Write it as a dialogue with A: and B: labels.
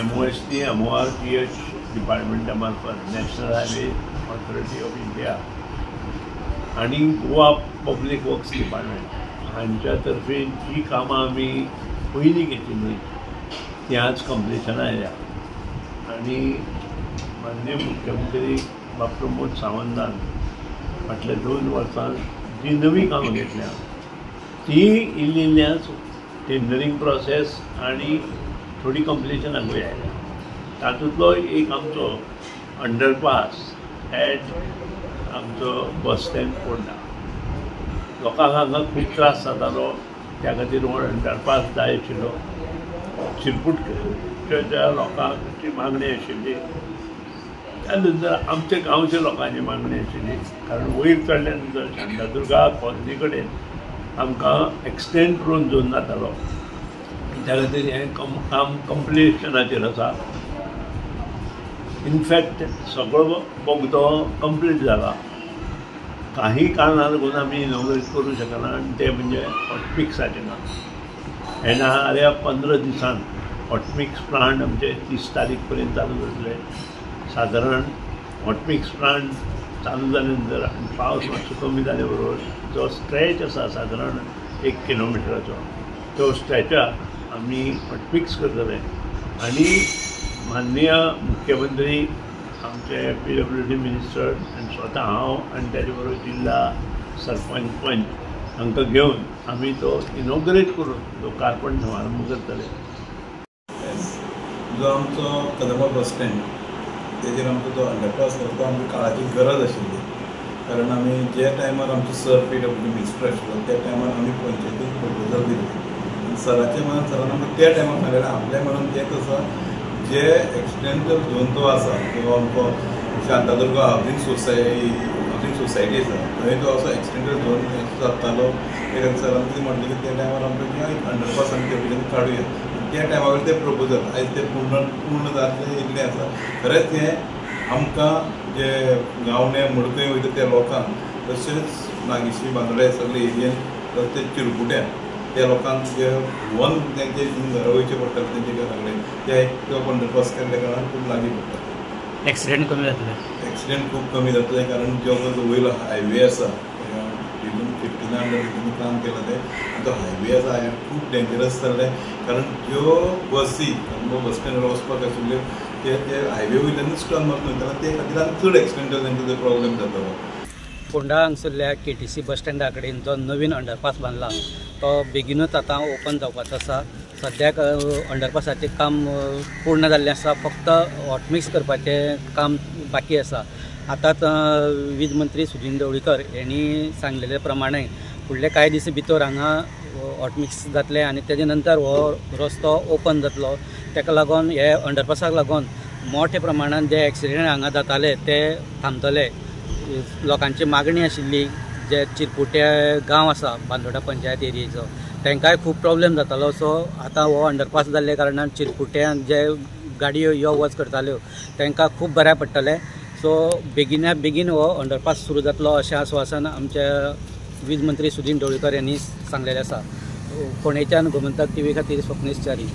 A: MOST MORTH डिपार्टमेंटा मार्फत National Highway Authority of India आनी Goa public works department हांच्या तर्फे जी कामां आमी पयलीं घेतिल्लीं ती आज कंप्लिशना आयल्या आनी माननीय मुख्यमंत्री बाब प्रमोद सावंतान फाटल्या 2 वर्सां जी नवी कामां घेतल्या ती इल्ली इल्ली आज टेंडरींग प्रोसेस आनी थोडी कंप्लिशनाकूय आयल्या. तातूंतलो एक आमचो अंडरपास एट आमचो बस स्टँड पोंडा. लोकांक हांगा खूब त्रास जातालो, त्या खातीर हो अंडरपास जाय आशिल्लो. शिरपूटच्या लोकांची मागणी आशिल्ली, त्या नंतर आमच्या गांवच्या लोकांची मागणी आशिल्ली, कारण वयर चडल्या नंतर शांतादुर्गा कॉलनी कडेन आमकां एक्सटेंड रोड झोन जातालो. त्या खातीर हें काम कंप्लिशनाचेर आसा. इनफॅक्ट सगळो बोगदो कंप्लीट जाला. काही कारणां लागून आमी इनॉग्रेट करूं शकना आनी तें म्हणजे हॉटमिक्साचें काम. येणाऱ्या 15 दिसान हॉटमिक्स प्लांट आमचे 30 तारीख पर्यंत चालू जातले. सादारण हॉटमिक्स प्लांट चालू जाले नंतर आनी पावस मातसो कमी जाले बरोबर जो स्ट्रेच आसा सादारण 1 किलोमिटराचो तो स्ट्रेचाक आमी हॉटमिक्स करतले आनी माननीय मुख्यमंत्री आमचे PWD minister आनी स्वता हांव आनी ताजे बरोबर जिल्हा सरपंच पंच हांकां घेवन आमी तो इनॉग्रेट करून लोकार्पण समारंभ करतले.
B: जो आमचो कदंबा बस स्टँड तेजेर आमचो जो अंडरपास जालो तो आमकां काळाची गरज आशिल्ली, कारण आमी ज्या टायमार आमचो सर PWD minister आशिल्लो त्या टायमार आमी पंचायतीक प्रपोजल दिलें आनी सराच्या मनान सरान आमकां त्या टायमार सांगलें आपल्या मनान तेंच आसा जे एक्सटेंडर झोन तो आसा किंवा आमकां शांतादुर्गा हावजींग सोसायटी आसा थंय जो असो एक्सटेंडर झोन जातालो ते खातीर सरान कितें म्हणलें की त्या टायमार आमकां एक अंडरपास आमी ते वयल्यान काडुया. त्या टायमा वयलें तें प्रपोजल आयज तें पूर्ण जातलें इतलें आसा. खरेंच हें आमकां जे गांवणे मडकय वयता त्या लोकांक तशेंच नागेशी बांदोड्या सगळे एरियेन तशेंच ते चिरपुट्यान त्या लोकांक जे वन तेंचे घरा वयचें पडटालें तेंच्या घरा कडेन ते एक अंडरपास केल्ल्या कारणान खूब लागीं पडटा.
C: एक्सिडेंट कमी जातले,
B: एक्सिडेंट खूब कमी जातले, कारण जो वयलो हायवे आसा 15 अंडर काम केलां तें आनी तो हायवे आसा हें खूब डेंजरस जाल्लें, कारण ज्यो बसी बस स्टँडार वचपाक आशिल्ल्यो ते ते हायवे वयल्यानूच टर्न मारून वयताले, ते खातीर आनी चड एक्सिडेंट तेंचो तो प्रॉब्लेम जातालो.
C: फोंडा हांगसरल्या KTC बस स्टँडा कडेन जो नवीन अंडरपास बांदला तो बेगीनूच आतां ओपन जावपाचो आसा. सद्याक अंडरपासाचें काम पूर्ण जाल्लें आसा, फक्त हॉटमिक्स करपाचें काम बाकी आसा. आतांच वीज मंत्री सुदिन ढवळीकर यांनी सांगलेले प्रमाणे फुडले कांय दीस भितर हांगा हॉटमिक्स जातलें आनी तेजे नंतर हो रस्तो ओपन जातलो. ताका लागून हे अंडरपासाक लागून मोठ्या प्रमाणान जे एक्सिडेंट हांगा जाताले ते थांबतले. लोकांची मागणी आशिल्ली जे चिरपुटे गांव आसा बांदोडा पंचायत एरियेचो तांकांय खूब प्रॉब्लेम जातालो. सो आतां हो अंडरपास जाल्ल्या कारणान चिरपुट्यान जे गाडयो यो वच करताल्यो तांकां खूब बऱ्याक पडटलें. सो बेगिना बेगीन हो अंडरपास सुरू जातलो अशें आस्वासन आमच्या वीज मंत्री सुदिन ढवळीकर यांनी सांगलेलें आसा. फोंडेच्यान गोमंतक TV खातीर स्वप्नेश च्यारी.